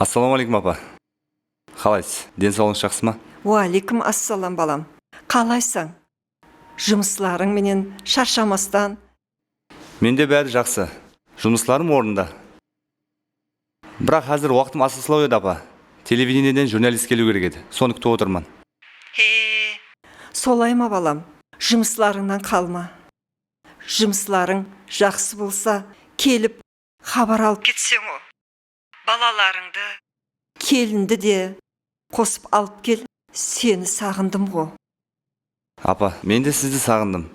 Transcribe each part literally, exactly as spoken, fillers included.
Assalawma áleykum, apa. Qalaysız? Densawlıǵıńız jaqsı ma? Wa áleykum assalam, balam. Qalaysań? Jumıslarıń menen sharshamastan. Mende bári jaqsı. Jumıslarım ornında. Biraq házir waqtım asıǵıslaw edi, apa. Televidenieden jurnalist keliw kerek edi. Sonı kútip otırman. He. Solay ma, balam? Jumıslarıńnan qalma. Jumıslarıń jaqsı bolsa, kelip, xabar alıp ketseń-o. Balalarıńdı, kelindi de qosıp alıp kel, seni saǵındım-ǵo. Apa, men de sizdi saǵındım.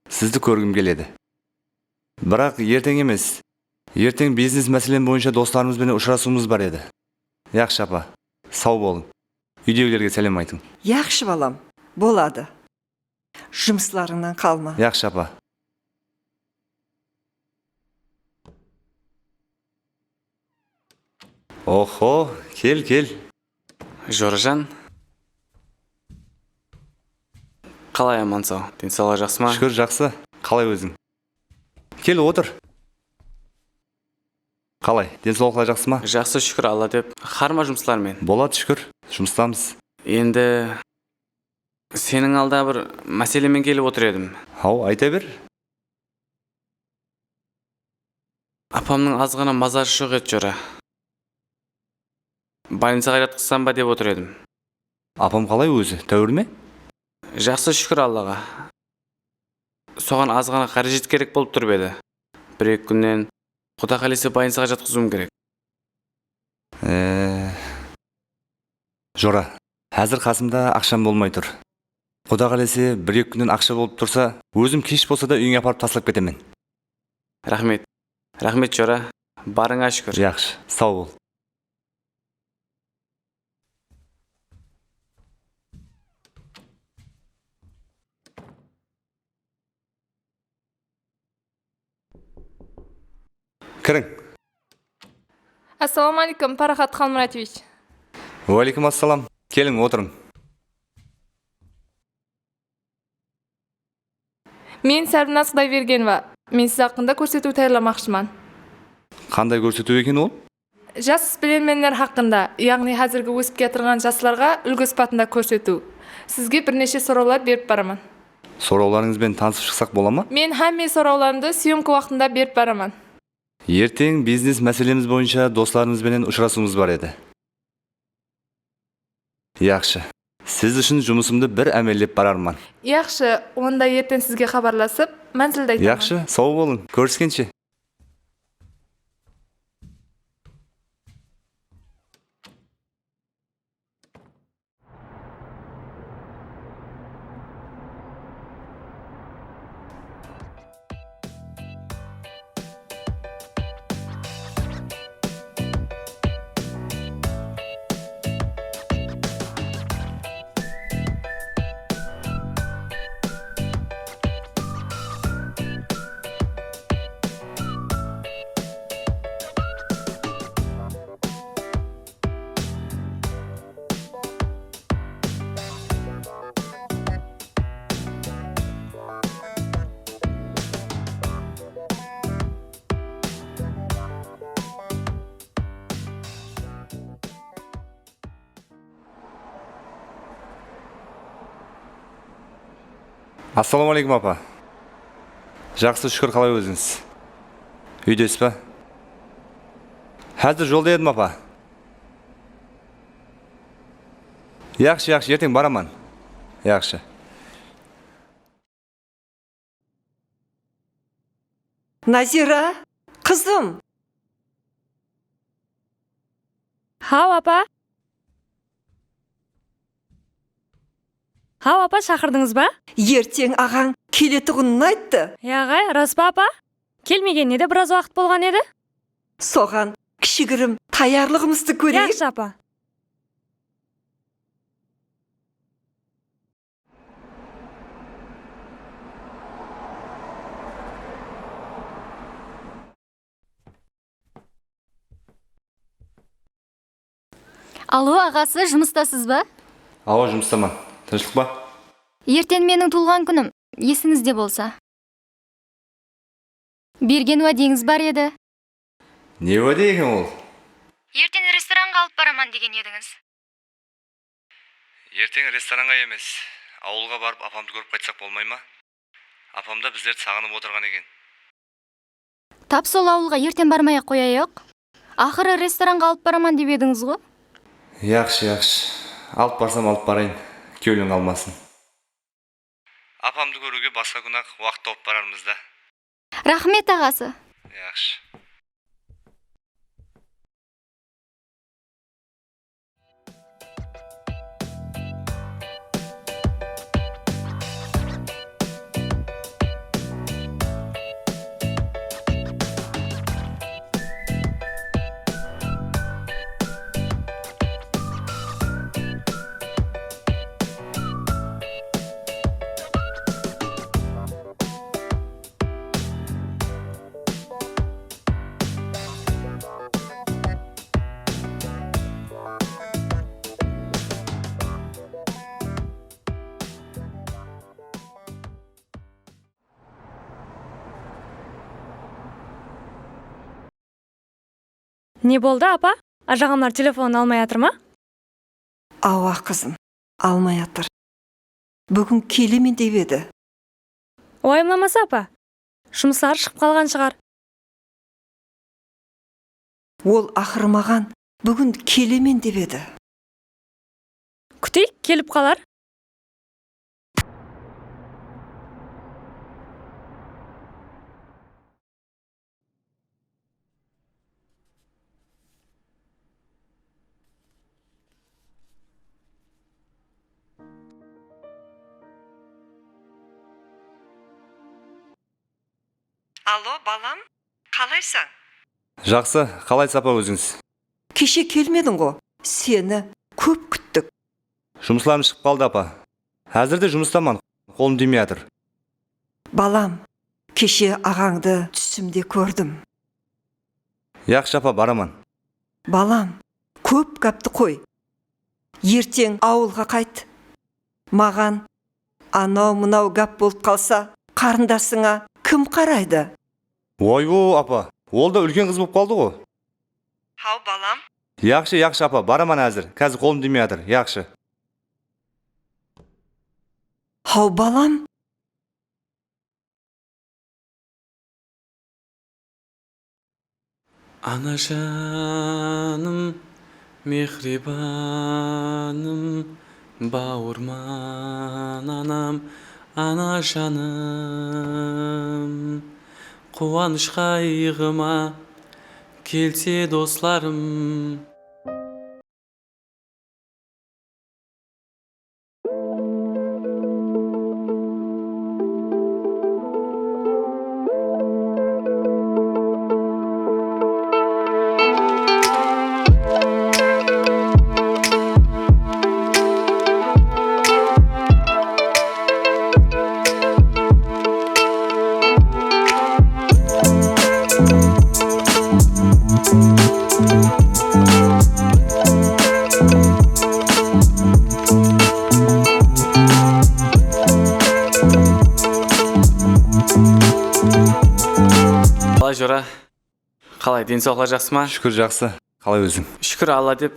Sizdi kórgim keledi. Biraq erteń emes. Erteń biznes máselem boyınsha doslarımız benen ushırasıwımız bar edi. Yaqshı, apa. Saw bolıń. Úydegilerge sálem aytıń. Yaqshı, balam. Boladı. Jumıslarıńnan qalma. Yaqshı, apa. Oho, kel, kel. Jorajan. Qalay, aman-saw? Densawlıq jaqsı ma? Shúkir, jaqsı. Qalay óziń? Kel, otır. Qalay, densawlıqlar jaqsı ma? Jaqsı, shúkir, Alla dep. Har ma jumıslar men? Boladı, shúkir. Jumıstamız. Endi seniń alda bir máselemen kelip otır edim. Haw, ayta ber. Apamnıń azǵana mazarı joq edi, jora. Bolnicaǵa jatqızsam ba dep otır edim. Apam qalay ózi, táwir me? Jaqsı, shúkir Allaǵa. Soǵan azǵana qárejet kerek bolıp turıp edi. Bir-eki kúnnen, Quda qálese, bolnicaǵa jatqızıwım kerek. E, jora, házir qasımda aqsham bolmay tur. Quda qálese, bir-eki kúnnen aqsha bolıp tursa, ózim kesh bolsa da úyińe aparıp taslap ketemen. Raxmet. Raxmet, jora. Barıńa shúkir. Yaqshı, saw bol. Kiriń. Assalawma áleykum, Paraxat Xalmuratovich. Wa áleykum assalam. Keliń, otırıń. Men Sárbinaz Qudaybergenova. Men siz haqqında kórsetiw tayarlamaqshıman. Qanday kórsetiw eken ol? Jas isbilermenler haqqında, yaǵnıy házirgi ósip kiyatırǵan jaslarǵa úlgi sıpatında kórsetiw. Sizge bir neshe sorawlar berip baraman. Sorawlarıńız benen tanısıp shıqsaq bola ma? Men hámme sorawlarımdı syomka waqtında berip baraman. Erteń biznes máselemiz boyınsha doslarımız benen ushırasıwımız bar edi. Yaqshı. Siz ushın jumısımdı bir ámellep bararman. Yaqshı, onda erteń sizge xabarlasıp, mánzildi aytaman. Yaqshı, saw bolıń. Kóriskenshe. Assalawma áleykum, apa. Jaqsı, shúkir, qalay ózińiz? Úydesiz ba? Házir jolda edim, apa. Yaqshı, yaqshı, erteń baraman. Yaqshı. Nazira, qızım! Haw, apa. Haw, apa, shaqırdıńız ba? Erteń aǵań keletuǵının ayttı. Yaǵay, ras pa, apa? Kelmegenine de biraz waqıt bolǵan edi. Soǵan kishigirim tayarlıǵımızdı kóreyik. Yaqshı, apa. Alo, aǵası, jumıstasız ba? Awa, jumıstaman. Tınıshlıq pa? Erteń meniń tuwılǵan kúnim, esińizde bolsa. Bergen wádeńiz bar edi. Ne wáde eken ol? Erteń restoranǵa alıp baraman degen edińiz. Erteń restoranǵa emes, awılǵa barıp apamdı kórip qaytsaq bolmay ma? Apam da bizlerdi saǵınıp otırǵan eken. Tap sol awılǵa erten barmay-aq qoyayıq. Aqırı restoranǵa alıp baraman dep edińiz ǵo. Yaqshı, yaqshı. Alıp barsam alıp barayın. Kewliń qalmasın. Apamdı kóriwge basqa kún-aq waqıt tawıp bararmız da. Raxmet, aǵası. Yaqshı. Ne boldı, apa? Ajaǵamlar telefonın almay atır ma? Awa, qızım, almay atır. Búgin kelemen dep edi. Uwayımlamasın, apa. Jumısları shıǵıp qalǵan shıǵar. Ol aqırı maǵan búgin kelemen dep edi. Kúteyik, kelip qalar. Alo, balam, qalaysań? Jaqsı, qalaysız, apa, ózińiz? Keshe kelmediń-ǵo, seni kóp kúttik. Jumıslarım shıǵıp qaldı, apa. Házir de jumıstaman, qolım tiymey atır. Balam, keshe aǵańdı túsimde kórdim. Yaqshı, apa, baraman. Balam, kóp gápti qoy. Erteń awılǵa qayt. Maǵan anaw-mınaw gáp bolıp qalsa, qarındasıńa kim qaraydı? Oy-o, apa, ol da úlken qız bolıp qaldı-ǵo. Haw, balam. Yaqshı, yaqshı, apa, baraman házir. Házir qolım tiymey atır. Yaqshı. Haw, balam. Ana janım, mehribanım, bawırman anam, ana janım. Quwanısh qayǵıma kelse doslarım. Qalay, jora? Qalay, densawlıqlar jaqsı ma? Shúkir, jaqsı. Qalay óziń? Shúkir, Alla dep.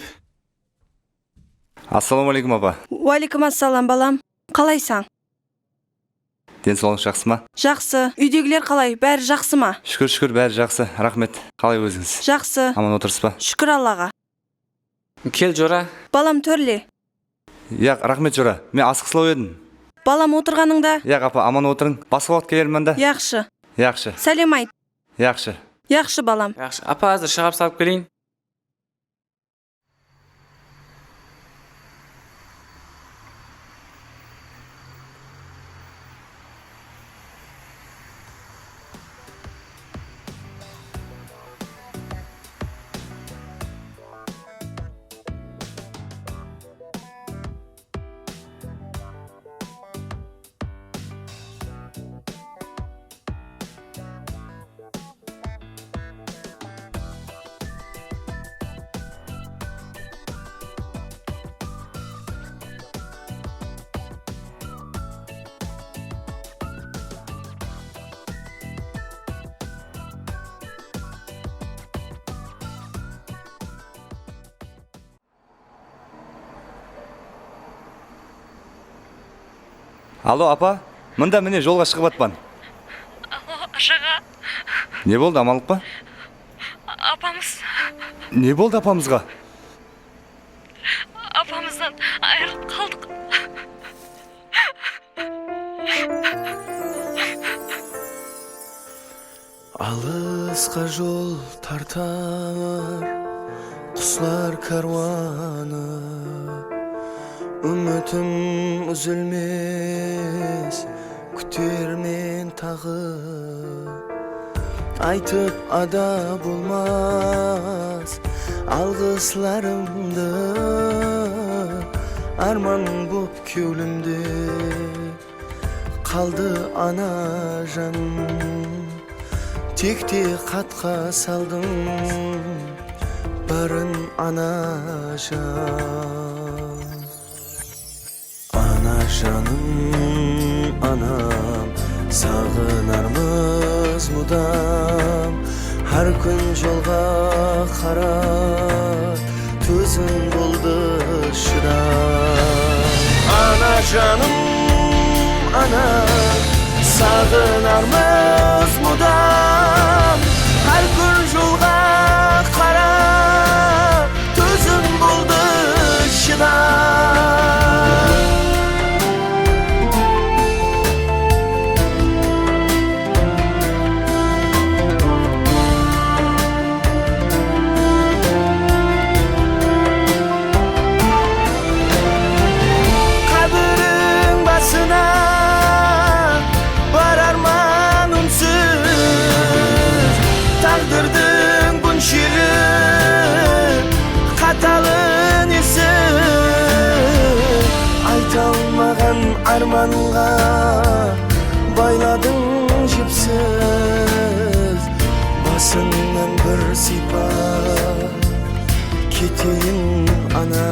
Assalawma aleykum, apa. Wa aleykum assalam, balam. Qalaysań? Densawlıq jaqsı ma? Jaqsı. Úydegiler qalay? Bári jaqsı ma? Shúkir, shúkir, bári jaqsı. Raxmet. Qalay ózińiz? Jaqsı. Aman otırsız ba? Shúkir Allaǵa. Kel, jora. Balam, tórle. Yaq, raxmet, jora. Men asıqsılaw edim. Balam, otırǵanıńda. Yaq, apa, aman otırıń. Basqa waqıt kelermen da. Yaqshı. Yaqshı. Sálem ayt. Yaqshı. Yaqshı, balam. Yaqshı. Apa, házir shıǵarıp salıp keleyin. Allo, apa, mında mine jolǵa shıǵıp atpan. Allo, ajaǵa. Ne boldı, amanlıq pa? Apamız. Ne boldı apamızǵa? Apamızdan ayırılıp qaldıq. Alısqa jol tartar quslar kárwanı, úmitim úzilmes, kútermen taǵı. Aytıp ada bolmas alǵıslarımdı, árman bop kewlimde qaldı anajan. Tekte qatqa saldıń bárin, anajan. Ana janım, anam, saǵınarmız mudam. Hár kún jolǵa qarap, tózim boldı shıdam. Ana janım, ana, saǵınarmız mudam. Hár kún jolǵa qarap, tózim boldı shıdam. Qábiriń basına bararman únsiz, táǵdirdiń búnsheli qatalı nesi? Ayta almaǵan ármanǵa bayladıń jipsiz, basıńnan bir sıypap keteyin, ana.